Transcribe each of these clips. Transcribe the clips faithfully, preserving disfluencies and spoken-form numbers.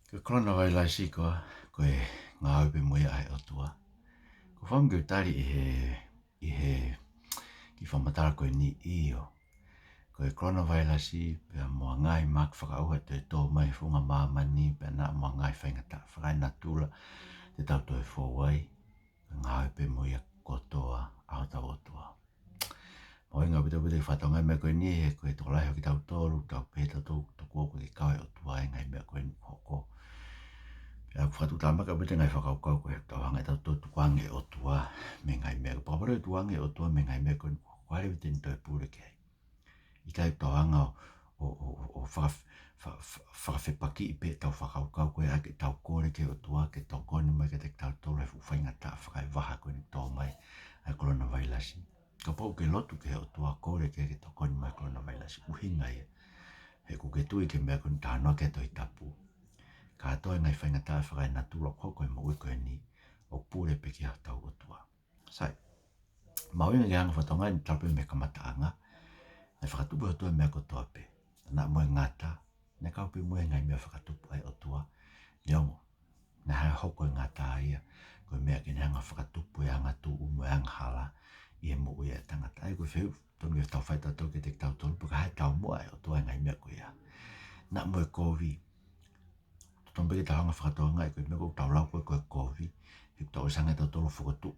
Ko e kolona vailasi ko ā, ko e ngāue pē mo ia ʻa e ʻOtua? Ko e fakaʻamu ke u tali ʻi he, ʻi he kiʻi fakamatala ko eni, ʻio. Ko e kolona vailasi pea mo e ngaahi mahaki fakaʻauha ʻe toe tō mai he funga māmani pea mo e ngaahi faingataʻa fakaenatula te tau toe fou ai, ko e ngāue pē mo ia kotoa ʻa hotau ʻOtua. Mahuʻinga ʻaupito ʻaupito e fakatokangaʻi e meʻa ko eni he ko e tokolahi ʻo kitautolu, tau pehē tautolu tokua ʻoku ʻikai kau ʻe he ʻOtua e ngaahi meʻa ko eni ʻoku hoko. Pea ʻoku fakatuʻutāmaki ʻaupito e ngaahi fakakaukau ko ē ʻoku tau hanga ʻe tautolu ʻo tukuange e ʻOtua mei he ngaahi meʻa. Kapau ʻe tukuange e ʻOtua mei he ngaahi meʻa ko eni ʻoku hoko, ʻe ʻikai leva te ne toe pule ki ai. ʻIkai, tau hanga ʻo, ʻo, ʻo, ʻo faka-, fa-, fa-, fakafepakiʻi pē ʻetau fakakaukau ko ē ʻa ʻetau kole ki he ʻOtua ke tokoni mai kiate kitautolu he fuʻu faingataʻa fakaevaha ko eni ʻoku tō mai, ʻa e kolona vailasi. Kapau ʻoku ke lotu ki he ʻOtua, kole ke, ke tokoni mai he kolona vailasi, ʻuhinga ia he ʻoku ke tui ki he meʻa ko eni ʻoku talanoa ki ai e Tohi Tapu. Kātoa e ngaahi faingataʻa fakaenatula ʻoku hoko he moʻui ko eni, ʻoku pule pē ki ai hotau ʻOtua. Sai. Mahuʻinga ke hanga ʻo fakatokangaʻi, talu pē mei he kamataʻanga, naʻe fakatupu ʻe he ʻOtua e meʻa kotoa pē. Naʻa mo e ngata, naʻe kau pē mo ia he ngaahi meʻa fakatupu ʻa e ʻOtua. Neongo naʻe hoko e ngata ia ko e meʻa ke ne hanga ʻo fakatupu e angatuʻu mo e angahala ʻi he moʻui ʻa e tangata. ʻA ia ko e fehuʻi totonu ke tau fai tautolu kiate kitautolu, pe ko e hā e taumuʻa ʻa e ʻOtua he ngaahi meʻa ko ia. Naʻa mo e kovi, totonu pē ke tau hanga ʻo fakatokangaʻi ko e meʻa ko ē ʻoku tau lau ko ē ko e kovi, he ʻoku tau ʻosi hanga ʻe tautolu ʻo fokotuʻu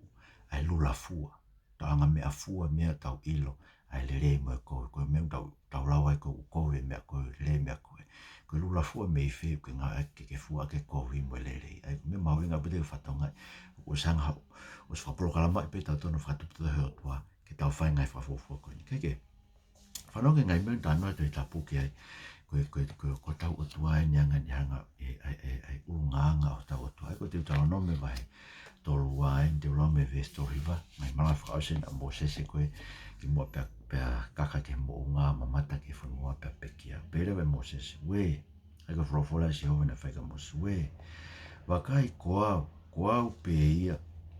ʻa e lula fua. Tau hanga ʻo meʻafua mei ai ʻetau ʻilo ʻa e lelei mo e kovi. Ko e meʻa ʻoku tau, tau lau ai ko e kovi e meʻa ko ē, lelei e meʻa ko ē. Ko e lula fua mei fē? ʻOku ke ngāueʻaki ke ke fua ʻaki e kovi mo e lelei. ʻA ia ko e meʻa mahuʻinga ʻaupito ke fakatokangaʻi, ʻoku ʻosi hanga ʻo, ʻosi fakaprokalamaʻi pē tautolu ʻo fakatupu tautolu ʻe he ʻOtua ke tau fai e ngaahi fakafuofua ko eni. Kae kehe, fanongo ki he ngaahi meʻa ʻoku talanoa e Tohi Tapu ki ai. Ko e, ko e, ko e, ko hotau ʻOtua eni ʻoku ne hanga ʻe, ʻe, ʻe, ʻe ʻulungaanga ʻo hotau ʻOtua. ʻA ia ko Teutalōnome vahe tolu ua, ʻa ia Teutalōnome veesi tolu hiva, ngaahi malanga fakaʻosi ʻa Mōsese ko ē, kimuʻa pea, pea kaka ki he moʻunga, mamata ki he fonua pea pekia. Pehē leva ʻe Mōsese, uē, ʻa ia ko e folofola ʻa Sihova naʻe fai kia Mōsese, uē, vakai ko au, ko au pē ia,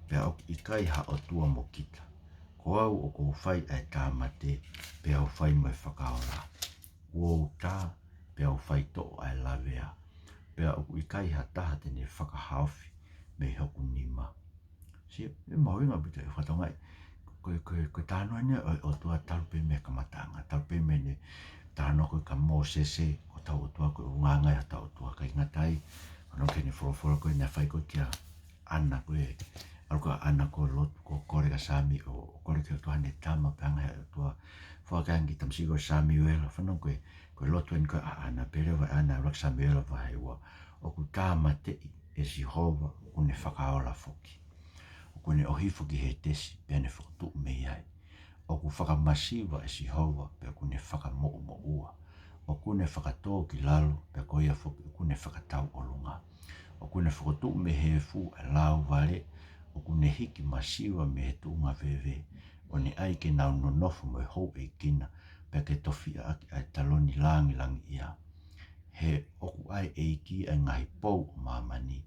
pea ʻoku ʻikai ha ʻOtua mo kita. Ko au ʻoku ou fai ʻa e tāmate, pea u fai mo e fakaola. Kuo u tā, pea u faitoʻo ʻa e lavea, pea ʻoku ʻikai ha taha te ne fakahaofi mei hoku nima. Sio, ʻe mahuʻinga ʻaupito e fakatokangaʻi. Ko e, ko e, ko e talanoa eni ʻo e ʻOtua talu pē mei he kamataʻanga, talu pē mei heʻene talanoa ko ē kia Mōsese, ko hotau ʻOtua, ko e ʻulungaanga ia hotau ʻOtua. ʻIkai ngata ai, fanongo ki heʻene folofola ko ē naʻe fai ko ē kia ʻAna ko ē, ʻalu ko ē ʻa ʻAna ko ē ʻo lotu, ko ē ʻo kole kia Sami, ʻo, ʻo kole ki he ʻOtua haʻane tama, pea hanga ʻe he ʻOtua ʻo foaki ange ki he tamasiʻi ko Samiuela. Fanongo ko ē, ko e lotu eni ko ē ʻa ʻAna, pehē leva ʻe ʻAna, ʻuluaki Samiuela vahe ua, ʻoku tāmateʻi ʻe Sihova, ʻoku ne fakaola foki. ʻOku ne ʻohifo ki Hētesi, pea ne fokotuʻu mei ai. ʻOku fakamasiva ʻe Sihova, pea ʻoku ne fakamoʻumoʻua. ʻOku ne fakatō ki lalo, pea ko ia foki ʻoku ne fakatau ʻolunga. ʻOku ne fokotuʻu mei he efu ʻa e lauvale, ʻoku ne hiki masiva mei he tuʻunga veve, ʻo ne ʻai ke nau nonofo mo e houʻeiki na, pea ke tofiʻa ʻaki ʻa e taloni lāngilangiʻia. He ʻoku ʻa e ʻEiki ʻa e ngaahi pou ʻo māmani,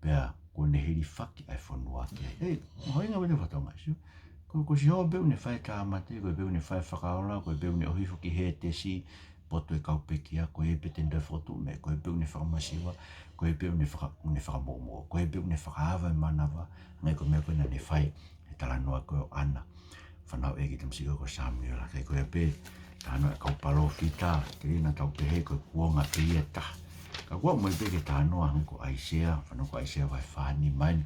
pea kuo ne hilifaki ʻa e fonua ki ai. ʻE, mahuʻinga ʻaupito e fakatokangaʻi, sio. Ko, ko Sihova pē ʻoku ne fai e tāmate, ko ia pē ʻoku ne fai e fakaola, ko ia pē ʻoku ne ʻohifo ki Hētesi, poto e kau pekia, ko ia pē te ne toe fokotuʻu mei ai, ko ia pē ʻoku ne fakamasiva, ko ia pē ʻoku ne faka-, ʻoku ne fakamoʻumoʻua, ko ia pē ʻoku ne fakaava e manava, hangē ko e meʻa ko ē naʻa ne fai he talanoa ko ē ʻo ʻAna, fanauʻi e kiʻi tamasiʻi ko ē ko Samiuela. Kae ko ia pē, talanoa e kau palōfita, telia naʻa tau pehē ko e kuonga pē ia ʻe taha. Ka ʻoku ou ʻomai pē ke talanoa hangē ko ʻAisea, fanongo ko ʻAisea vahe fā, nima eni.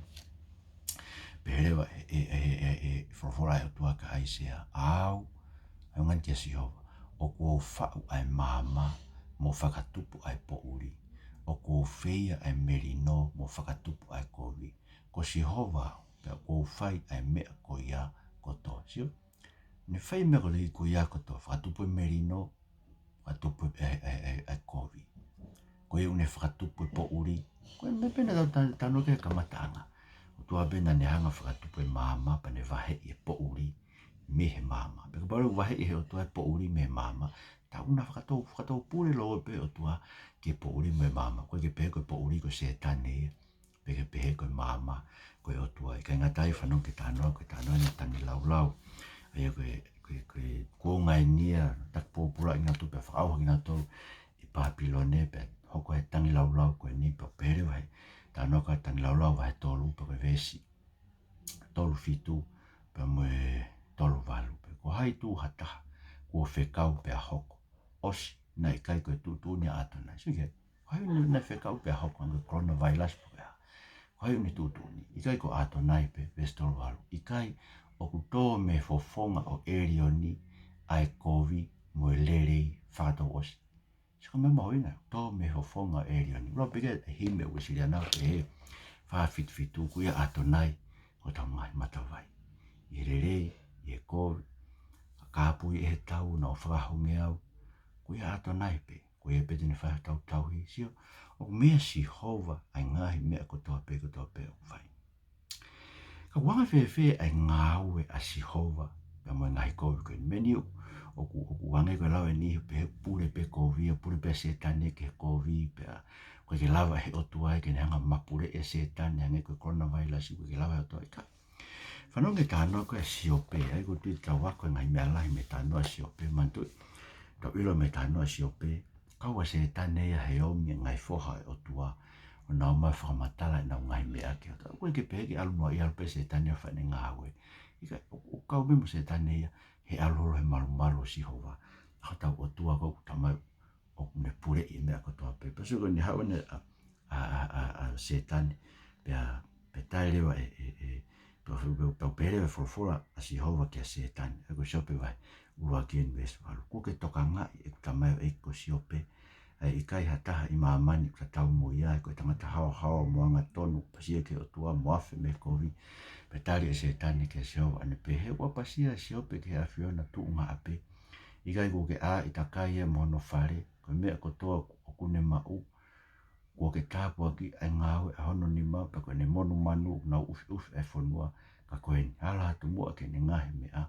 Pehē leva e, e, e, e, e folofola ʻa e ʻOtua kia ʻAisea, ʻa au, ʻa e ʻunga eni kia Sihova, ʻoku ou faʻu ʻa e maama, mo fakatupu ʻa e poʻuli. ʻOku ou feia ʻa e melino, mo fakatupu ʻa e kovi. Ko Sihova au, pea ʻoku ou fai ʻa e meʻa ko ia kotoa. Sio? Ne fai e meʻa ko ia kotoa, fakatupu e melino, fakatupu e, e, e, e, e kovi. Ko ia ʻoku ne fakatupu e poʻuli. Ko e meʻa pē naʻa tau ta-, talanoa ki ai he kamataʻanga. ʻOtua pē naʻa ne hanga ʻo fakatupu e maama, pea ne vaheʻi e poʻuli mei he maama. Pea kapau leva ʻoku vaheʻi ʻe he ʻOtua e poʻuli mei he maama, ta ʻoku na fakatau, fakatau pule lōua pē ʻOtua ki he poʻuli mo e maama. ʻOku ʻikai ke pehē ko e poʻuli ko Sētane ia, pe ke pehē ko e maama ko e ʻOtua. ʻIkai ngata ai, fanongo ki he talanoa, ko e talanoa eni ʻa Tangilaulau. ʻA ia ko e, ko e, ko e kuonga eni ia, taki pōpulaʻi kinautolu pea fakaʻauha kinautolu ʻi Pāpilone, pea hoko he Tangilāulau ko eni, pea pehē leva he talanoa ko ia Tangilāulau vahe tolu pea ko e veesi tolu fitu pea mo e tolu valu, pea ko hai tuʻu ha taha kuo fekau pea hoko, ʻosi, naʻe ʻikai ko e tuʻutuʻuni ʻa ʻAtonai. So, ke, ko hai ʻoku ne fekau pea hoko, hangē ko e coronavirus pea ko e hā. Ko hai ʻoku ne tuʻutuʻuni? ʻIkai ko ʻAtonai pē, veesi tolu valu. ʻIkai, ʻoku tō mei he fofonga ʻo ʻElioni ʻa e kovi mo e lelei fakatouʻosi. Sio ko e meʻa mahuʻinga, tō mei he fofonga ʻo ʻElioni. Lau pē ki he himi ʻa e Uēsiliana ʻoku pehē, fā fitu fitu, ko ia ʻAtonai ko hotau ngaahi matavai. ʻI he lelei, ʻi he kovi, ʻa e kāpui ʻe he tau, naʻa ʻo fakahonge au. Ko ia ʻAtonai pē, ko ia pē te ne fai hotau tauhi. Sio, ʻoku meia Sihova ʻa e ngaahi meʻa kotoa pē, kotoa pē ʻoku fai. Ka ʻoku anga fēfē ʻa e ngāue ʻa Sihova pea mo e ngaahi kovi ko eni? Meʻa ni ʻoku, ʻoku, ʻoku hangē ko e lau eni pē he pule pē kovi, ʻa e pule pē ʻa Sētane ki he kovi, pea ʻoku ʻikai ke lava ʻe he ʻOtua ia ke ne hanga ʻo mapuleʻi ʻa Sētane, hangē ko e coronavirus, ʻoku ʻikai ke lava ʻe he ʻOtua ia. Ka fanongo ki he talanoa ko ia ʻa Siope, ʻa ia ʻoku ou tui te tau ako e ngaahi meʻa lahi mei he talanoa ʻa Siope, manatuʻi, tau ʻilo mei he talanoa ʻa Siope, kau ʻa Sētane ia he omi e ngaahi foha ʻo e ʻOtua, ʻo nau ō mai ʻo fakamatala ʻenau ngaahi meʻa ki he ʻOtua. ʻOku ʻikai ke pehē ke ʻalu noa ia, ʻalu pē Sētane ʻo fai ʻene ngāue. ʻIkai, ʻoku, ʻoku kau pē mo Sētane ia he ʻalu holo he malumalu ʻo Sihova, ʻa hotau ʻOtua ko ē ʻoku tau mai ʻoku ne puleʻi e meʻa kotoa pē. Pea sio ko eni haʻu eni ʻa, ʻa, ʻa, ʻa, ʻa Sētane, pea, pea tali leva e, e, e, pea, pea, pea pehē leva e folofola ʻa Sihova kia Sētane. ʻA ia ko Siope vahe ʻuluaki eni veesi valu. Kuo ke tokangaʻi ʻeku tamaioʻeiki ko Siope, ʻa ia ʻikai ha taha ʻi māmani ʻoku tatau mo ia, he ko e tangata haohaoa mo angatonu, ʻoku ʻapasia ki he ʻOtua mo afe mei he kovi. Pea tali ʻe Sētane kia Sihova ʻo ne pehē, ʻoku ʻapasia ʻa Siope ki he ʻAfiona tuʻunga ʻapē. ʻIkai kuo ke ʻāʻi takai ia mo hono fale, ko e meʻa kotoa ʻoku ne maʻu, kuo ke tāpuakiʻi ʻa e ngāue ʻa hono nima, pea ko ʻene monumanu ʻoku nau ʻufiʻufi ʻa e fonua. Ka ko eni, ala atu muʻa ki heʻene ngaahi meʻa,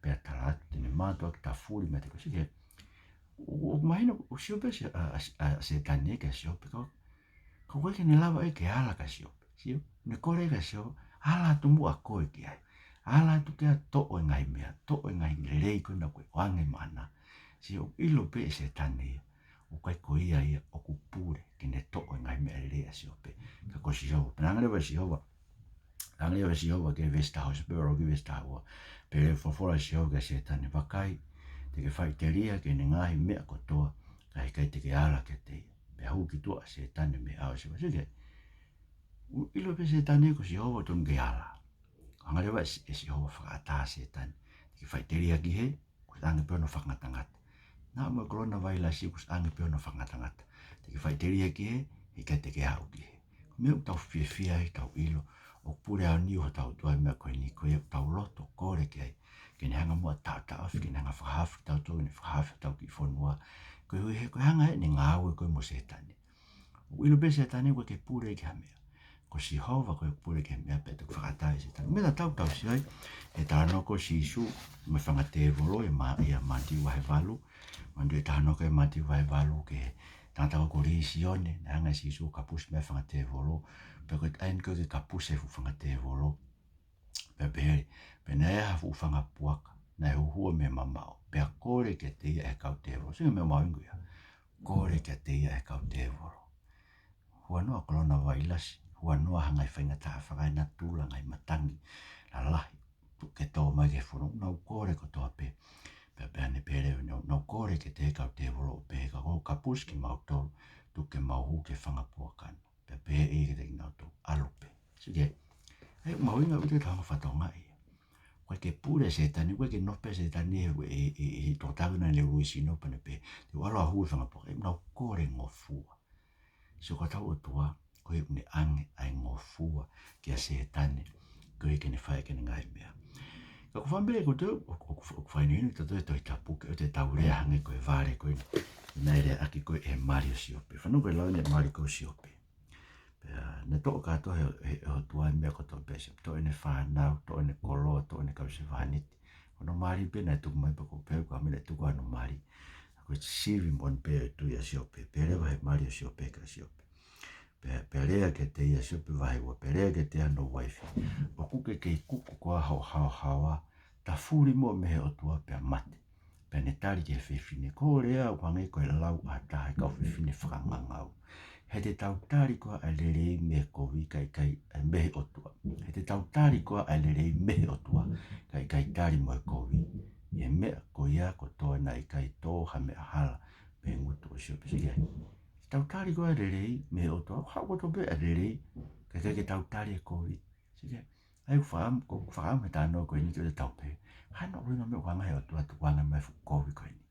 pea tala atu te ne mātuʻaki tafuli meiate koe. Sio ki he, ʻo, ʻoku mahino, ʻoku sio pē Sē-, ʻa, ʻa, ʻa Sētane kia Siope, ka, ka ʻoku ʻikai ke ne lava ia ke ala kia Siope. Sio, ne kole kia Siope, ala atu muʻa koe ki ai. Ala atu ke toʻo e ngaahi meʻa, toʻo e ngaahi lelei ko ena ʻoku ke ʻoange maʻana. Sio, ʻoku ʻilo pē ʻe Sētane ia ʻoku ʻikai ko ia ia ʻoku pule ke ne toʻo e ngaahi meʻa lelei ʻa Siope, ka ko Sihova. Pea hanga leva ʻe Sihova, hanga leva ʻe Sihova ki he veesi taha ua, Siope vahe ʻuluaki veesi taha ua. Pea pehē leva e folofola ʻa Sihova kia Sētane, vakai, te ke faʻiteliha ki heʻene ngaahi meʻa kotoa, ka heʻikai te ke ala kiate ia. Pea hū ki tuʻa ʻa Sētane mei he ʻao ʻo Sihova. Sio ki ai, ʻoku ʻilo pē ʻe Sētane ko Sihova ʻoku totonu ke ala. Hanga leva ʻe Si-, ʻe Sihova ʻo fakaʻatā ʻa Sētane. Te ke faʻiteliha ki hē, kuo ʻosi ʻange pē hono fakangatangata. Naʻa mo e coronavirus, kuo ʻosi ʻange pē hono fakangatangata. Te ke faʻiteliha ki hē, heʻikai te ke aʻu ki hē. Ko e meʻa ʻoku tau fiefia ai, tau ʻilo ʻoku pule ʻaoniu hotau ʻOtua he meʻa ko eni, ko ia ʻoku tau loto kole ki ai, ke ne hanga muʻa ʻo taʻotaʻofi, ke ne hanga ʻo fakahaofi kitautolu, ke ne fakahaofi hotau kiʻi fonua. Koeʻuhi he ko e hanga ʻe heʻene ngāue ko ē mo Sētane. ʻOku ʻilo pē ʻe Sētane ʻoku ʻikai ke pule ki ha meʻa. Ko Sihova ko ē ʻoku pule ki he meʻa, pea toki fakaʻatā ʻe Sētane. Meʻa tatau ʻoku tau sio ai he talanoa ko ē ʻo Sīsū mo e fanga tēvolo ʻia Ma-, ʻia Mātiu vahe valu. Manatuʻi e talanoa ko ē ʻia Mātiu vahe valu ki he tangata ko ē ko Lisione, naʻe hanga ʻe Sīsū ʻo kapusi mei ai e fanga tēvolo. Pea ko e taimi ko ē ke kapusi e fuʻu fanga tēvolo, pea pehē, pea naʻe ʻi ai ha fuʻu fanga puaka naʻe huhua mei he mamaʻo, pea kole kiate ia ʻe he kau tēvolo. Sio ki he meʻa mahuʻinga ko ia. Kole kiate ia ʻe he kau tēvolo. Huanoa e coronavirus, huanoa ha ngaahi faingataʻa fakaenatula, ngaahi matangi lalahi, tuku ke tō mai ki he fonua, nau kole kotoa pē. Pea, pea ne pehē leva, nau, nau kole kiate ia e kau tēvolo, pehē, ka ko e kapusi kimautolu, tuku ke mau hū ki he fanga puaka na. Pea pehē ʻe ia kiate kinautolu, ʻalu pē. Sio ki ai. ʻA ia ʻoku mahuʻinga ʻaupito ke tau hanga ʻo fakatokangaʻi ia. ʻOku ʻikai ke pule ʻa Sētane, ʻoku ʻikai ke nofo pē ʻa Sētane he, he, he, he tokotaha naʻa ne uluisino pea ne pehē, te u ʻalu ʻo hū ki he fanga puaka, ʻe nau kole ngofua. Sio, ko hotau ʻOtua, ko ia ʻoku ne ʻange ʻa e ngofua kia Sētane, ko ia ke ne fai ʻaki ʻene ngaahi meʻa. Ka ʻoku ou fakaʻamu pē ʻoku tau, ʻoku, ʻoku, ʻoku fakahinohino kitautolu ʻe he Tohi Tapu ke ʻoua te tau lea hangē ko e vale ko ē naʻe leaʻaki ko ē ʻe he mali ʻo Siope. Fanongo ki he lau ʻa e mali ko ē ʻo Siope. Pea naʻe toʻo kātoa ʻe he, he, he ʻOtua e meʻa kotoa pē ʻa Siope. Toʻo ʻene fānau, toʻo ʻene koloa, toʻo ʻene kau sevāniti. Ko hono mali pē naʻe tuku mai pea ʻoku ou pehē ko e hā e meʻa naʻe tuku ai hono mali. Ko e sivi moʻoni pē ʻo e tui ʻa Siope. Pea lea ʻa e mali ʻo Siope kia Siope. Pea, pea lea kiate ia ʻa Siope vahe ua, pea lea kiate ia hono uaifi. ʻOku ke kei kuku koā ho haohaoa, tafuli muʻa mei he ʻOtua pea mate. Pea ne tali ki he fefine, ko e lea ʻoku hangē ko e lau ʻa ha taha ʻi he kau fefine fakangangau. He te tau tali koā ʻa e lelei mei he kovi kae ʻikai, ʻa e mei he ʻOtua? He te tau tali koā ʻa e lelei mei he ʻOtua kae ʻikai tali mo e kovi? ʻI he meʻa ko ia kotoa naʻe ʻikai tō ha meʻa hala mei he ngutu ʻo Siope. Sike ai. Te tau tali koā ʻa e lelei mei he ʻOtua? Haʻu kotoa pē ʻa e lelei, kae ʻikai ke tau tali e kovi. Sike ai. ʻOku ou fakaʻamu, ʻoku ou fakaʻamu he talanoa ko eni ke tau pehē, hā naʻa ʻoku ʻi ai ha meʻa ʻoku hanga ʻe he ʻOtua ʻo tukuange mai e fuʻu kovi ko eni?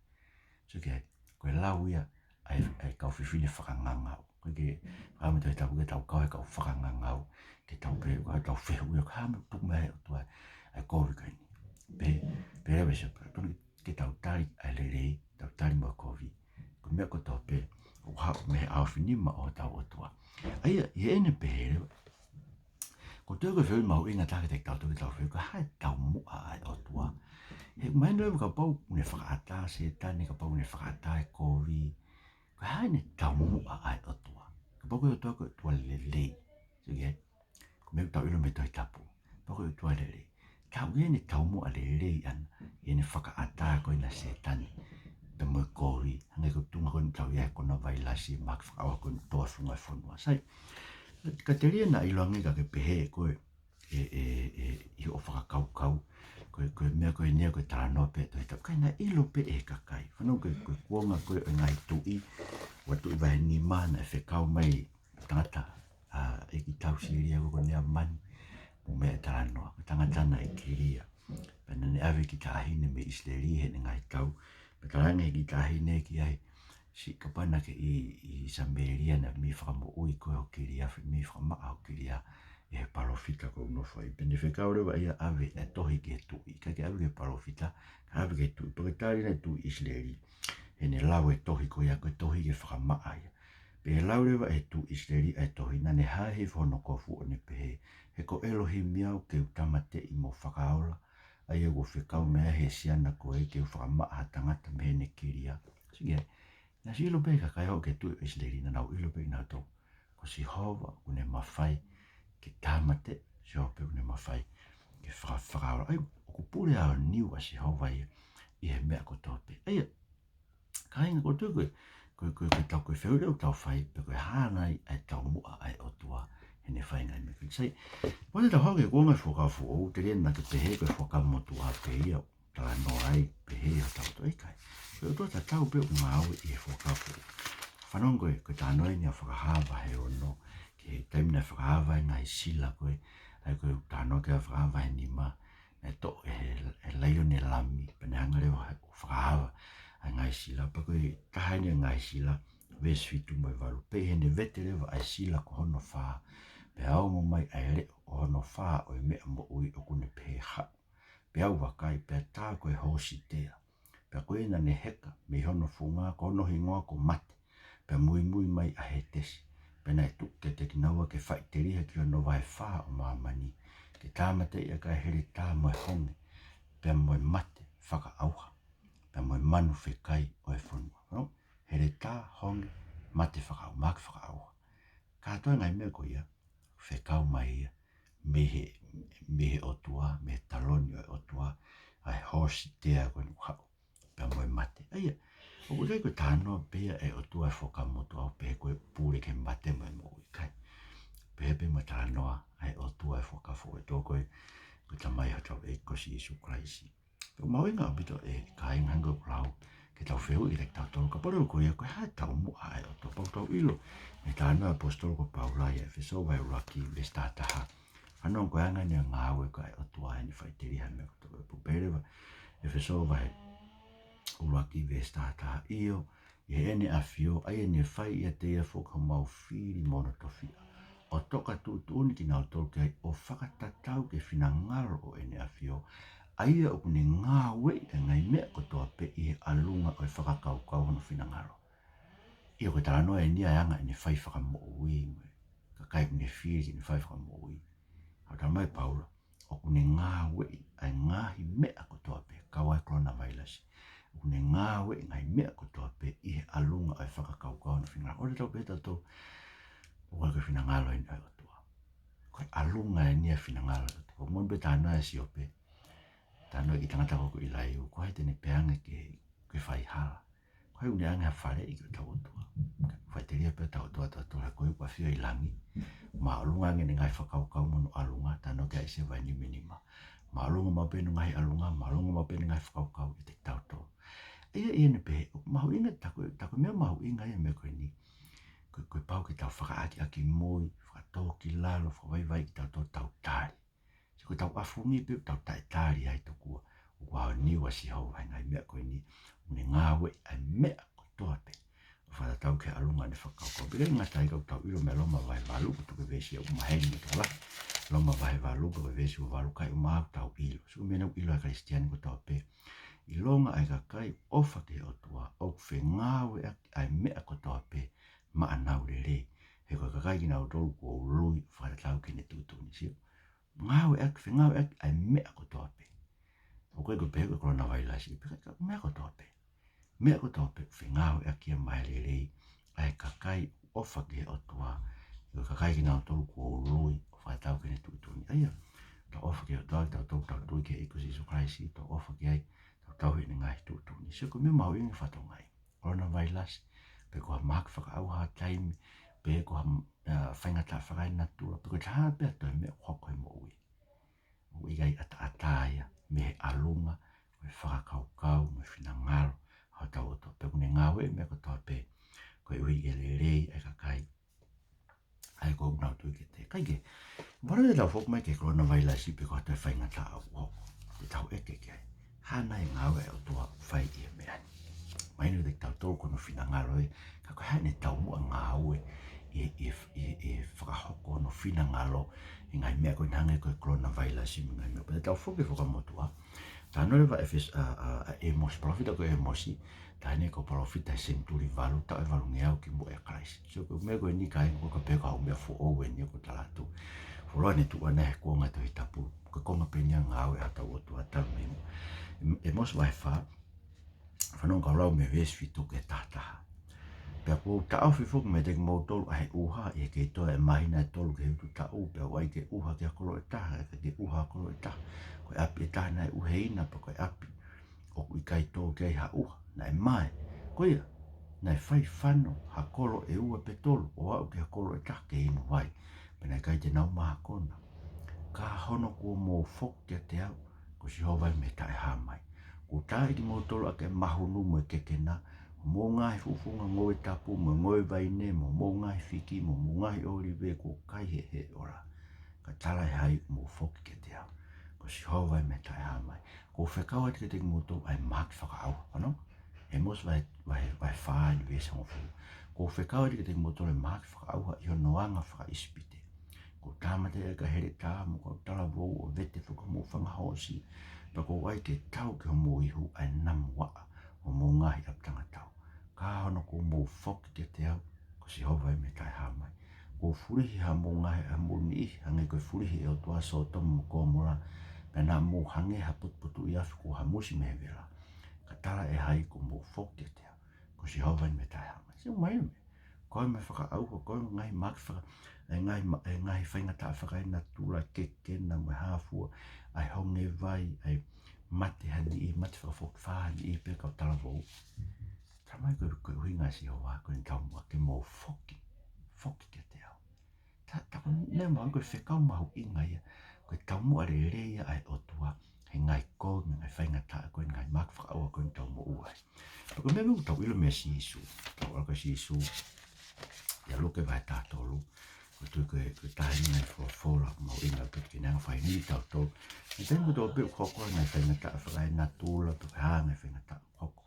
Sike ai, ko e lau ia ʻa e, ʻa e kau fefine fakangangau. ʻOku ʻikai ke fakaʻamu e Tohi Tapu ke tau kau he kau fakangangau, ke tau pehē, ko e tau fehuʻi ʻoku hā e meʻa ʻoku tuku mai ʻe he ʻOtua ʻa e kovi ko eni. Pehē, pehē leva ʻe Siope, tonu ke tau tali ʻa e lelei, tau tali mo e kovi. Ko e meʻa kotoa pē ʻoku haʻu mei he ʻaofinima ʻo hotau ʻOtua. ʻA ia, ʻi heʻene pehē leva, ko e toe ko e fehuʻi mahuʻinga taha ke tau toki tau fehuʻi, ko e hā e taumuʻa ʻa e ʻOtua? He mahino leva kapau ʻoku ne fakaʻatā Sētane, kapau ʻoku ne fakaʻatā e kovi, ko e hā ʻene taumuʻa ʻa e ʻOtua? Kapau ko e ʻOtua ko e ʻOtua lelei. Sike ai. Ko e meʻa ʻoku tau ʻilo mei he Tohi Tapu, kapau ko e ʻOtua lelei, tau ʻi ai ʻene taumuʻa lelei ʻana ʻi heʻene fakaʻatā ko ena ʻa Sētane pea mo e kovi, hangē ko e tuʻunga ko eni ʻoku tau ʻi ai he konavailasi, mahaki fakaʻauha ko eni ʻoku tō he funga ʻo e fonua. Sai, ka telia naʻa ʻiloange ka ke pehē ko e, e, e, e, ʻi hoʻo fakakaukau, ko e, ko e meʻa ko eni ia ko e talanoa pē ʻa e Tohi Tapu. Ka naʻe ʻilo pē ʻe he kakai. Fanongo ko e, ko e kuonga ko ē ʻo e ngaahi tuʻi, ua Tuʻi vahe nima, naʻe fekau mai tangata, ʻa, ʻeikitau Sīlia ko ē ko Neamani, mo e meʻa ʻa e talanoa, ko e tangata naʻe kilia. Pea naʻa ne ʻave e kiʻi taʻahine mei ʻIsileli heʻene ngaahi tau. Pea talaange ʻe he kiʻi taʻahine ki ai, siʻi kapau naʻa ke ʻi, ʻi Samēlia naʻe mei fakamoʻui koe ʻi hoʻo kilia, mei fakamaʻa hoʻo kilia ʻe he palōfita ʻoku ou nofo ai. Pea ne fekau leva ia ʻo ʻave e tohi ki he tuʻi, ʻikai ke ʻave ki he palōfita, kae ʻave ki he tuʻi. Pea ko e tali ʻa e tuʻi ʻIsileli, heʻene lau e tohi ko ia ko e tohi ke fakamaʻa ia. Pea lau leva ʻe he tuʻi ʻIsileli ʻa e tohi, naʻa ne hā hifo hono kofu ʻo ne pehē, he ko ʻElohimi au ke u tāmateʻi mo fakaola, ʻa ia kuo fekau mai ʻe he siana ko ē ke u fakamaʻa ha tangata mei heʻene kilia. Sike ai. Naʻe ʻosi ʻilo pē ʻe he kakai ʻo e tuʻi ʻIsileli, naʻa nau ʻilo pē ʻe nautolu, ko Sihova ʻoku ne mafai ke tāmateʻi, Sihova pē ʻoku ne mafai ke faka-, fakaola. ʻA ia, ʻoku pule aoniu ʻa Sihova ia ʻi he meʻa kotoa pē. ʻA ia, kāinga, ko e toe ko e, ko e, ko e, ko e tau, ko e fehuʻi leva ʻoku tau fai, pe ko e hā nai ʻa e taumuʻa ʻa e ʻOtua heʻene fai e ngaahi meʻa ko eni. Sai, ʻoua te tau haʻu ki he kuonga ʻo e Fuakava Foʻou, telia naʻa ke pehē ko e Fuakava Motuʻa pē ia ʻoku talanoa ai, pehē ʻe hotau ʻOtua, ʻikai. Ko e ʻOtua tatau pē ʻoku ngāue ʻi he Fuakava Foʻou. Fanongo ko e, ko e talanoa eni ʻa Fakahā vahe ono, ki he taimi naʻe fakahā ai e ngaahi sila ko ē, ʻa ia ko e talanoa ki ai ʻa Fakahā vahe nima, naʻe toʻo ʻe he, ʻe he laione e Lami, pea ne hanga leva ʻo fakahā ʻa e ngaahi sila. Pea ko e taha eni e ngaahi sila, veesi fitu mo e valu: Pea ʻi heʻene vete leva ʻa e sila ko hono fā, pea ongo mai ʻa e leʻo ʻo hono fā ʻo e meʻa moʻui ʻoku ne pehē, Haʻu, pea u vakai, pea tā ko e hōsitea. Pea ko ia naʻa ne heka mei hono funga, ko hono hingoa ko Mate, pea muimui mai ʻa Hētesi. Pea naʻe tuku kiate kinaua ke faʻiteliha ki hono vaefā ʻo māmani, ke tāmateʻi ʻaki ʻa e heletā mo e honge, pea mo e mate fakaʻauha, pea mo e manu fekai ʻo e fonua. No? Heletā, honge, mate fakaʻau-, mahaki fakaʻauha. Kātoa e ngaahi meʻa ko ia, fekau mai ia mei he, mei he ʻOtua, mei he taloni ʻo e ʻOtua, ʻa e hōsitea ko eni ʻoku haʻu, pea mo e mate. ʻA ia, ʻoku ʻikai ko e talanoa pē ia ʻa e ʻOtua ʻi he Fuakava Motuʻa ʻo pehē ko e pule ki he mate mo e moʻui, ʻikai. Pehē pē mo e talanoa ʻa e ʻOtua ʻi he Fuakava Foʻou, ʻa e ʻOtua ko e, ko e Tamai hotau ʻEiki ko Sīsū Kalaisi. Pea ʻoku mahuʻinga ʻaupito, ʻe kāinga, hangē ko ʻeku lau, ke tau fehuʻi kiate kitautolu, kapau leva ko ia, ko e hā e taumuʻa ʻa e ʻOtua? Pea ʻoku tau ʻilo mei he talanoa ʻa e ʻaposetolo ko Paula ʻia ʻEfesō vahe ʻuluaki veesi taha taha. Fanongo ko e anga eni e ngāue ko ia ʻa e ʻOtua heʻene faʻiteliha e meʻa kotoa pē. Pehē leva ʻEfesō vahe ʻuluaki veesi taha taha: ʻIo, ʻi heʻene ʻAfio, ʻa ia ne fai ʻiate ia foki homau fili mo hono tofiʻa, ʻo toka tuʻutuʻuni kinautolu ki ai, ʻo fakatatau ki he finangalo ʻo ʻene ʻAfio, ʻa ia ʻoku ne ngāueʻi ʻa e ngaahi meʻa kotoa pē ʻi he ʻalunga ʻo e fakakaukau hono finangalo. ʻIo, ko e talanoa eni ia ʻa e anga ʻene fai fakamoʻui mo e kakai ʻoku ne fili ke ne fai fakamoʻui. Ka ʻoku talamai ʻe Paula, ʻoku ne ngāueʻi ʻa e ngaahi meʻa kotoa pē, kau ai e kolonavailasi. ʻOku ne ngāueʻi e ngaahi meʻa kotoa pē ʻi he ʻalunga ʻo e fakakaukau hono finangalo. ʻOua te tau pehē tautolu, ʻoku ʻikai ko e finangalo eni ʻo e ʻOtua. Ko e ʻalunga eni ia e finangalo ʻo e ʻOtua. Ko e moʻoni pē talanoa ʻa Siope, talanoa ki he tangata ko ē ko ʻIlaiū, ko hai te ne pehē ange ki he ke fai hala. Ko e ʻuhinga ange ha faleʻi ki hotau ʻOtua. Faʻiteliha pē hotau ʻOtua ʻatautolu, ko ia ʻoku ʻafio ʻi langi. Māʻolunga ange ʻene ngaahi fakakaukau mo hono ʻalunga, taʻe ʻi ai ha sevainima. Māʻolunga maʻu pē hono ngaahi ʻalunga, māʻolunga maʻu pē hono ngaahi fakakaukau ʻiate kitautolu. ʻA ia, ʻa ia ʻoku ne pehē, ʻoku mahuʻinga, tā ko e, tā ko e meʻa mahuʻinga ia ʻo e meʻa ko eni. Ko e, ko e pau ke tau fakaʻakiʻakimui, fakatōkilalo, fakavaivai kitautolu ʻetau tali. Sio, ko ʻetau ʻafungi pē ʻoku tau taʻetali ai tokua ʻoku ʻaoniu ʻa Sihova he ngaahi meʻa ko eni, ʻoku ne ngāueʻi ʻa e meʻa kotoa pē ʻo fakatatau ki he ʻalunga ʻo ʻene fakakaukau. Pea ʻikai ngata ai, ka ʻoku tau ʻilo mei Loma vahe valu, ʻoku tuku e veesi ʻoku maheni mo tokolahi. Loma vahe valu, pea ko e veesi ua valu, kae ʻumaʻā ʻoku tau ʻilo. Sio, ko e meʻa ʻoku ʻilo ʻe he Kalisitiane kotoa pē, ʻilonga ʻa e kakai ʻofa ki he ʻOtua, ʻoku fengāueʻaki ʻa e meʻa kotoa pē maʻanau lelei. He ko e kakai kinautolu kuo ului ʻo fakatatau ki heʻene tuʻutuʻuni. Sio, ngāueʻaki, fengāueʻaki ʻa e meʻa kotoa pē. ʻOku ʻikai ko e pehē ko e coronavirus, pea ka, ka meʻa kotoa pē. Meʻa kotoa pē, fengāueʻaki ia maʻa e lelei ʻa e kakai ʻofa ki he ʻOtua. He ko e kakai kinautolu kuo ului ʻo fakatatau ki heʻene tuʻutuʻuni. ʻA ia, tau ʻofa ki he ʻOtua, tau, tau, tau tui ki he ʻEiki ko Sīsū Kalaisi, tau ʻofa ki ai, tau tauhi ʻene ngaahi tuʻutuʻuni. Sio, ko e meʻa mahuʻinga fatongia ia. Coronavirus, pe ko ha mahaki fakaʻauha ʻi ha taimi, pe ko ha, ā, faingataʻa fakaenatula, pe ko e hā pē ha toe meʻa ʻoku hoko he moʻui, ʻoku ʻikai ʻataʻatā ia mei he ʻalunga ʻo e fakakaukau mo e finangalo ʻo hotau ʻOtua. Pea ʻoku ne ngāueʻi e meʻa kotoa pē koeʻuhi ke lelei ʻa e kakai ʻa ia ʻoku nau tui kiate ia. Kae kehe, ʻoku ou tui ʻe tau foki mai ki he coronavirus pe ko ha toe faingataʻa ʻoku hoko, te tau ʻeke ki ai, hā nai e ngāue ʻa e ʻOtua ʻoku fai ʻi he meʻa ni? Mahino kiate kitautolu ko hono finangalo ē, ka ko e hā ʻene taumuʻa ngāue ʻi, ʻi, ʻi, ʻi he fakahoko hono finangalo ʻi he ngaahi meʻa ko eni hangē ko e coronavirus mo e ngaahi meʻa. Pea te tau foki ki he Fuakava Motuʻa, talanoa leva ʻa ʻEfes-, ʻa, ʻa, ʻa ʻĒmosi, palōfita ko ʻĒmosi, taʻahine ko e palōfita he senituli valu, taʻu ʻe valungeau kimuʻa ʻia Kalaisi. Sio, ko e meʻa ko eni ʻikai ko e ka pehē ko ha meʻa foʻou eni ʻoku tala atu. Fuoloa ʻene tuʻu ʻana he kuonga Tohi Tapu, ko e konga pē eni ʻa e ngāue ʻa hotau ʻOtua talu mei muʻa. ʻĒ-, ʻĒmosi vahe fā, fanongo kau lau mei he veesi fitu ki he taha taha. Pea kuo u taʻofi foki meiate kimoutolu ʻa e ʻuha, ʻi he kei toe ʻa e māhina ʻe tolu ki he utu taʻu, pea u ʻai ke ʻuha ki ha kolo ʻe taha, ʻe ʻikai ke ʻuha ha kolo ʻe taha, ko e ʻapi ʻe taha naʻe ʻuheina, pea ko e ʻapi ʻoku ʻikai tō ki ai ha ʻuha, naʻe mae. Ko ia, naʻe fai fano ha kolo ʻe ua pe tolu, ʻo aʻu ki ha kolo ʻe taha ke inu vai, pea naʻe ʻikai te nau mahakona. Ka hono kuo mou foki kiate au, ko Sihova ia mei he Taʻehāmai, kuo u tā ʻa kimoutolu ʻaki ʻa e mahunu mo e kekena, hoʻomou ngaahi fuʻufuʻunga ngoue tapu mo e ngoue vaine, mo hoʻomou ngaahi fiki, mo hoʻomou ngaahi ʻōlive kuo kai ʻe he ʻe ola. Ka tala ʻe hai ʻoku mou foki kiate au? Ko Sihova ia mei he Taʻehāmai. Kuo u fekau atu kiate kimoutolu ʻa e mahaki fakaʻauha. Ano? ʻĒmosi vahe, vahe, vahe fā ʻi he veesi hongofulu. Kuo u fekau atu kiate kimoutolu ʻa e mahaki fakaʻauha ʻi hono anga fakaʻIsipite. Kuo u tāmateʻi ʻa e kau heletā mo e kau talavou ʻo vete foki homou fanga hoosi. Pea kuo u ʻai ke tau ki homou ihu ʻa e namu vaʻa ʻo hoʻomou ngaahi ʻapitanga tau. Ka hono kuo mou foki kiate au, ko Sihova ia mei he Taʻehāmai. Kuo u fulihi hamou ngaahi, hamou niʻihi, hangē ko e fulihi ʻe he ʻOtua ʻa Sōtoma mo Komola, pea naʻa mou hangē ha potupotuʻi afi kuo hamusi mei he vela. Ka tala ʻe hai ʻoku mou foki kiate au? Ko Sihova ia mei he Taʻehāmai. Sio mai me. Ko e meʻa fakaʻauha, ko e ngaahi mahaki faka-, e ngaahi ma-, e ngaahi faingataʻa fakaenatula, kekena mo e hā fua, ʻa e honge vai, ʻa e mate ha niʻihi, mate fakafokifā ha niʻihi pe kau talavou. Tala mai ko e, ko e ʻuhinga ʻa Sihova, ko ʻene taumuʻa ke mou foki, foki kiate au. Tā, tā ko e meʻa mahuʻinga, ko e fekau mahuʻinga ia, ko e taumuʻa lelei ia ʻa e ʻOtua he ngaahi kovi mo e ngaahi faingataʻa ko eni, ngaahi mahaki fakaʻauha ko eni ʻoku tau moʻua ai. Pea ko e meʻa ʻoku tau ʻilo meia Sīsū, tau ʻalu kia Sīsū, ʻia Luke vahe taha tolu, ʻoku ou tui ko e, ko e taha eni e ngaahi folofola mahuʻinga ʻoku totonu ke ne hanga ʻo faingamālie kitautolu he taimi kotoa pē ʻoku hoko ai e ngaahi faingataʻa fakaenatula, pe ko e hā e ngaahi faingataʻa ʻoku hoko,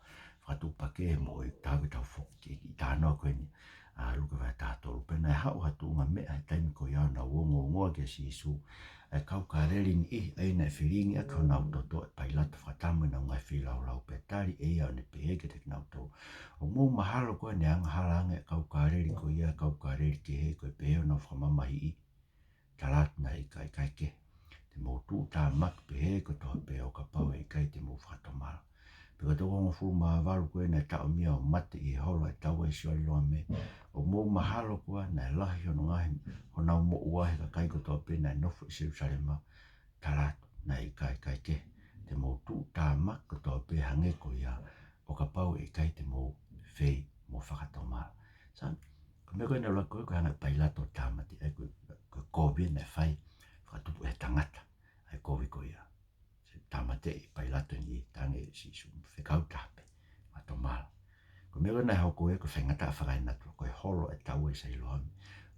fakatuʻupakē he moʻui, tau ke tau foki ki he talanoa ko eni ʻa Luke vahe taha tolu. Pea naʻe haʻu ha tuʻunga meʻa he taimi ko ia ʻo nau ongoongoa kia Sīsū ʻa e kau Kāleli niʻihi, ʻa ia naʻe felingiʻaki honau toto ʻe Pailato fakataha mo ʻenau ngaahi feilaulau, pea tali ʻe ia ʻo ne pehē kiate kinautolu, ʻOku mou mahalo koā naʻe angahala ange ʻa e kau Kāleli ko ia ʻa e kau Kāleli kehe, ko e pehē honau fakamamahiʻi? Tala atu naʻe ʻikai, kae kehe, te mou tuʻutāmaki pehē kotoa pē ʻo kapau ʻe ʻikai te mou fakatomala. Pea ko e toko hongofulu mā valu ko ē naʻe taʻomia ʻo mate ʻi he holo ʻa e taua ʻi Sioaliloame, ʻoku mou mahalo koā naʻe lahi hono ngaahi, honau moʻua he kakai kotoa pē naʻe nofo ʻi Selūsalema? Tala atu naʻe ʻikai, kae kehe, te mou tuʻutāmaki kotoa pē hangē ko ia, ʻo kapau ʻe ʻikai te mou fei mo fakatomala. Sai, ko e meʻa ko ē naʻe ʻuluaki ko ē, ko e hanga ʻe Pailato ʻo tāmateʻi, ʻa ia ko e, ko e kovi naʻe fai, fakatupu ʻe he tangata ʻa e kovi ko ia. Sai, tāmateʻi ʻe Pailato ʻeni, talaange ʻe Sīsū, fekau taha pē, fakatomala. Ko e meʻa ko ē naʻe hoko ia ko e faingataʻa fakaenatula, ko e holo e taua ʻi Sailoame,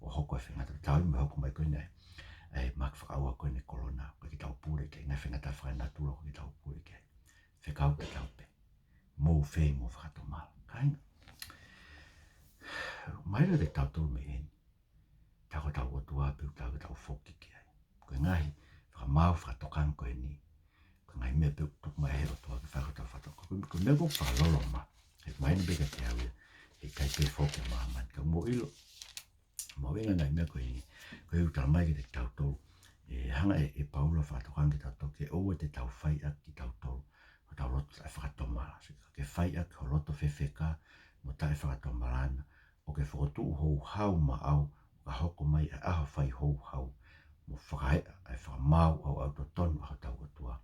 ʻo hoko e faingataʻa, taimi ʻe hoko mai ko ē ʻa e, ʻa e mahaki fakaʻauha ko eni e kolona, ʻoku ʻikai ke tau pule ki ai, ngaahi faingataʻa fakaenatula ʻoku ʻikai ke tau pule ki ai. Fekau taha pē. Mou fei mo fakatomala. Kāinga, mahino kiate kitautolu mei heni, tā ko hotau ʻOtua pē ʻoku taau ke tau foki ki ai. Ko e ngaahi fakamaau, fakatokanga ko eni, ko e ngaahi meʻa pē ʻoku tuku mai ʻe he ʻOtua ke fai ko hotau fakatokanga. Ko e, ko e meʻa ʻoku fakaloloma, he mahino pē kiate au ia, he ʻikai pē foki ʻa māmani. Ka mou ʻilo, mahuʻinga e ngaahi meʻa ko eni, ko e ʻuhinga mai kiate kitautolu, ʻe hanga ʻe, ʻe Paula ʻo fakatokanga kiate kitautolu ke ʻoua te tau fai ʻaki kitautolu hotau loto taʻefakatomala. Sai, ka ke fai ʻaki ho loto fefeka mo taʻefakatomala na, ʻo ke fokotuʻu houhau maʻau, ʻo ka hoko mai ʻa e ʻaho fai houhau, mo fakaeʻa ʻa e fakamaau ʻaoʻautotonu ʻa hotau ʻOtua,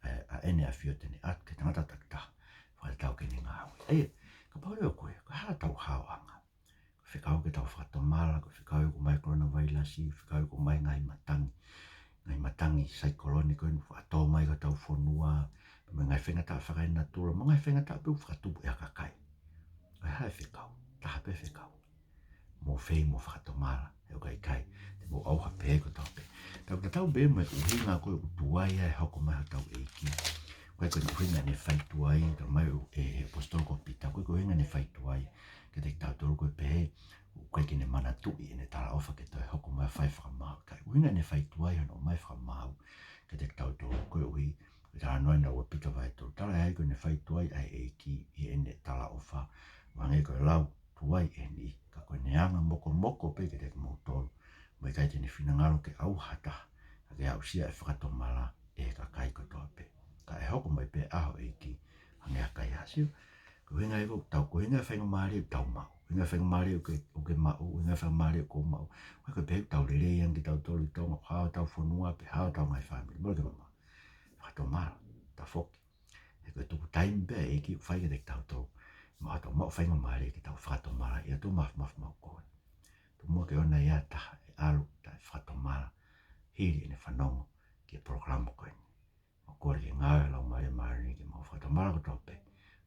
ʻa e, ʻa ʻEne ʻAfio te Ne ʻatu ki he tangata takitaha, fakatatau ki heʻene ngāue. ʻA ia, kapau leva ko e, ko e hā hotau haoʻanga? Ko e fekau ke tau fakatomala, ko e fekau ia ʻoku ʻomai e kolona vailasi, fekau ia ʻoku ʻomai e ngaahi matangi, ngaahi matangi saikolone ko eni ʻoku faʻa tō mai ki hotau fonua, mo e ngaahi faingataʻa fakaenatula, mo e ngaahi faingataʻa pē ʻoku fakatupu ʻe ha kakai. Ko e hā e fekau? Taha pē fekau. Mou fei mo fakatomala, he ʻoku ʻikai te mou ʻauha pehē kotoa pē. Tau tatau pē mo e ʻuhinga ko ē ʻoku tuai ai e hoko mai hotau ʻEiki. ʻOku ʻikai ko e ʻuhinga ʻene fai tuai, talamai ʻe he ʻaposetolo ko Pita, ʻoku ʻikai ko e ʻuhinga ʻene fai tuai kiate kitautolu ko e pehē ʻoku ʻikai ke ne manatuʻi ʻene talaʻofa ke toe hoko mai ʻo fai fakamaau. Ka ko e ʻuhinga ʻene fai tuai hono ʻomai e fakamaau kiate kitautolu koeʻuhi ko e talanoa ʻena ua Pita vahe tolu, talaʻehai ko ʻene fai tuai ʻa e ʻEiki ʻi heʻene talaʻofa, ʻo hangē ko e lau tuai ʻeni, ka ko ʻene anga mokomoko pē kiate kimoutolu, mo e ʻikai te ne finangalo ke ʻauha ha taha, ka ke aʻusia e fakatomala ʻe he kakai kotoa pē. Ka ʻe hoko mai pē ʻa e ʻEiki hangē ha kaihaʻasi. Ko e ʻuhinga ia ʻoku tau, ko e ʻuhinga e faingamālie ʻoku tau maʻu, ʻuhinga e faingamālie ʻoku ke, ʻoku ke maʻu, ʻuhinga e faingamālie ʻoku ou maʻu, ʻoku ʻikai ko e pehē ʻoku tau lelei ange kitautolu ʻi Tonga, hao hotau fonua, pe hao hotau ngaahi fāmili, mole ke mamaʻo. Fakatomala, tafoki. He ko e tuku taimi pē ʻa e ʻEiki ʻoku fai kiate kitautolu, mo hotau maʻu faingamālie ke tau fakatomala ʻi he ʻOtua Māfimafi maʻu ko ē. Tomuʻa ke ʻoua naʻa ʻi ai ha taha ʻe ʻalu taʻefakatomala hili ʻene fanongo ki he polokalama ko eni. Mau kole ke ngāue ʻa e Laumālie Māʻoniʻoni ke mau fakatomala kotoa pē.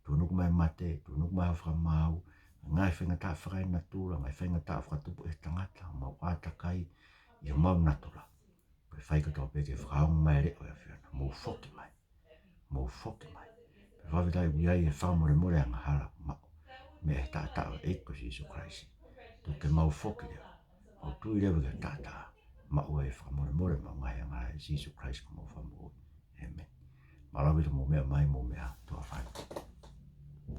Tuʻunuku mai e mate, tuʻunuku mai e fakamaau, ngaahi faingataʻa fakaenatula, ngaahi faingataʻa fakatupu ʻe he tangata, mau ʻātakai, ʻi homau natula. Ko e fai kotoa pē ke fakaongo mai e leʻo ʻo e ʻAfiona. Mou foki mai. Mou foki mai. Pea fakafetaʻi ʻoku ʻi ai e fakamolemole angahala maʻu mei he taʻataʻa ʻo e ʻEiki ko Sīsū Kalaisi. Tuku ke mau foki leva. Mau tui leva ki he taʻataʻa. Maʻu ai e fakamolemole maʻu ngaahi angahala ʻia Sīsū Kalaisi ko homau Fakamoʻui. ʻĒmeni. Mālō ʻaupito hoʻomou meʻa mai, mou meʻa ā, tuʻa ʻofa atu.